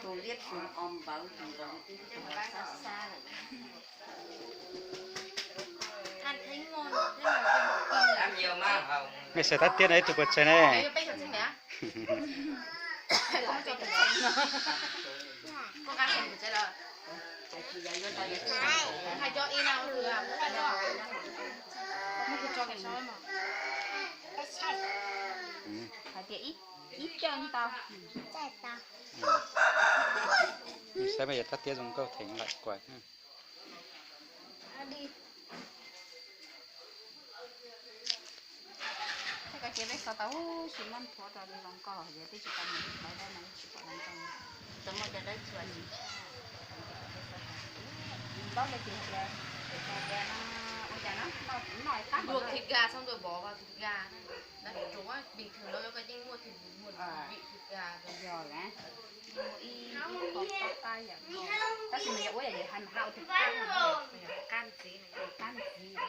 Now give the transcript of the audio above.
Tus liab tus o npawv tus nkaus twb xab xab lawm. Mej xav tab tiab no ib tug puas tsawg ne? Hais tias ib, ib coj ntau. Saib mej yuav tab tiab zoo nkauj theem lawm kuas. Thiab koj cia peb xav tau sis muab nthuav rau zoo nkauj, yog twb tsis tau mus ntawd no tsis pom zoo nkauj. Tau muaj cov dawb txuas tsis tshaj. Paub cov tias tias tias no ua cas no noj tab luaj thib ga txhob ntuas pov thib ga. Bình thường đâu có những mua thịt, mua vị thịt gà rồi. Yog lawm, mua ib ib qho qab qab yam, tab sis mas yog ua yam yus hais mas haj ua tus qab no, qab ntxiv, qab ntxiv.